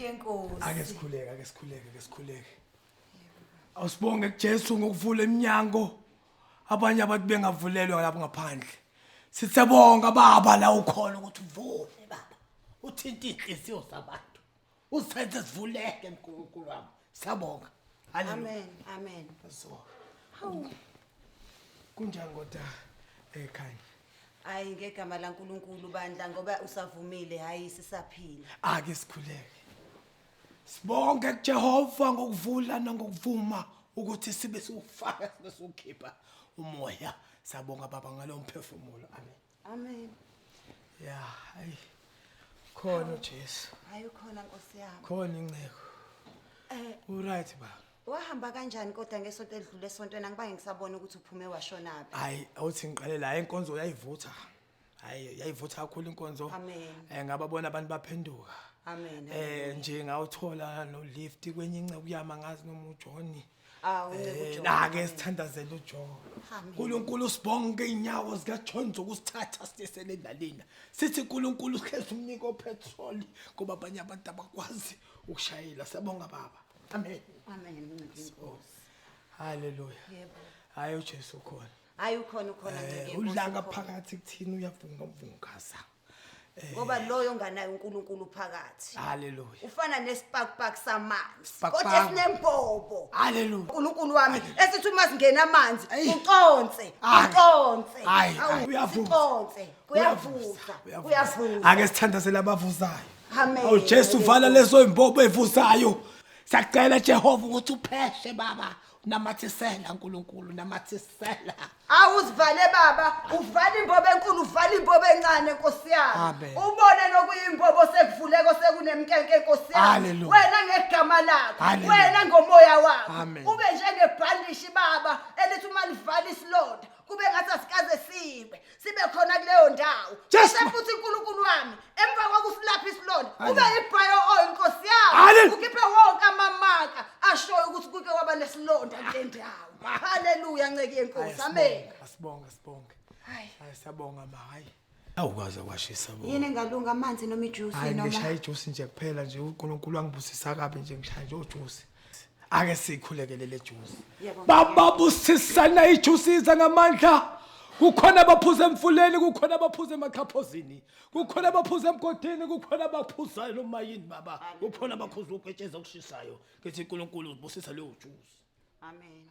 yenkosi. Ake sikhuleke, ake sikhuleke, ake sikhuleke. Awusibonge kuJesu ngokuvula iminyango. Abanye abantu bengavulelwa lapho ngaphandle. Sisebonga baba la ukhona ukuthi uvule baba. Uthinte inhliziyo zabantu. Usenze sivuleke uNkulunkulu wami. Siyabonga. Hallelujah. Amen, amen. So, Hawu. kunjani kodwa ekhaya? Hayi ngegama laNkuluNkulu bandla ngoba usavumile hayi sisaphila. Ake sikhuleke. Sibonge kuJehova ngokuvula nangokuvuma ukuthi sibe siwufaka sibe siwukhipha umoya. Siyabonga baba ngalo mphefumulo. Amen. Amen. Ya, hayi. Khona uJesu. Hayi ukhona Nkosi yami. Khona inceku. Eh Uright baba. wahamba kanjani kodwa ngesonto elidlule esontweni angibange ngisabona ukuthi uphume washonaphi. Hayi, awuthi ngiqale la inkonzo yayivutha. Hayi, yayivutha kakhulu inkonzo. Amen. Ngababona abantu baphenduka. Amen. Nje ngawuthola no lift kwenye inceku yami angazi noma uJohn. Ah unceku uJohn. La ke sithandazela uJohn. Amen. uNkulunkulu sibonke inyawo zikaJohn zokusithatha sisele lalina. Sithi uNkulunkulu sihlezi umnike opetrol ngoba abanye abantu abakwazi ukushayela. Siyabonga baba. Amen. Amen unceku yenkosi. Hallelujah. Yebo. Hayi uJesu ukhona. Hayi ukhona ukhona nceku yenkosi. Ulanga ukhona. phakathi kuthini uyavunga mvungaza. Ngoba loyo onganayo uNkulunkulu phakathi. Hallelujah. Ufana nespark samanzi. Spark-park. Kodwa esinembobo. Hallelujah. uNkulunkulu wami esithi uma singena amanzi Ayi. uconse Ayi. uconse Ayi, Awu, ayi, uyavuza. siconse kuyavuza kuyavuza Ake sithandazele abavuzayo. Amen. Awu Jesu vala lezo imbobo evuzayo. Siyacela Jehova ukuthi upheshe baba. Namathisela uNkulunkulu, namathisela. Awuzivale baba, uvale imbobo enkulu, uvale imbobo encane Nkosi yami. Amen. Ubone nokuyimbobo sekuvuleko sekunemnkenke Nkosi yami. Hallelujah. Wena ngegama lakho, Hallelujah. wena ngomoya wakho. Amen. Ube njengebhandishi baba elithi uma livala isilonda kube ngathi asikaze sibe. Sibe khona kuleyo ndawo. Yes, Bese ma. futhi uNkulunkulu wami emva kokusilapha isilonda ube Hallelujah. ibhayo oil Nkosi yami. Hallelujah. Ukhiphe wonke amamaka ashoyo ukuthi kuke kwaba nesilonda kule ndawo. Haleluya nceki yenkosi. Amen. Asibonge, asibonge. Hayi. Hayi siyabonga ma, hayi. Awukwazi kwashisa bo. Yini engalunga amanzi noma ijuice Hayi noma ngishaya ijuice nje kuphela nje uNkulunkulu angibusisa kabi nje ngishaya nje ujuice. Ake sikhulekele le juice. Yebo. Baba busisana ijuice iza ngamandla. Kukhona abaphuza emfuleni, kukhona abaphuza emaxhaphozini, kukhona abaphuza emgodini, kukhona abaphuzayo noma yini baba. Kukhona abakhuza uketsheza okushisayo. Ngithi uNkulunkulu ubusisa leyo juice. Amen.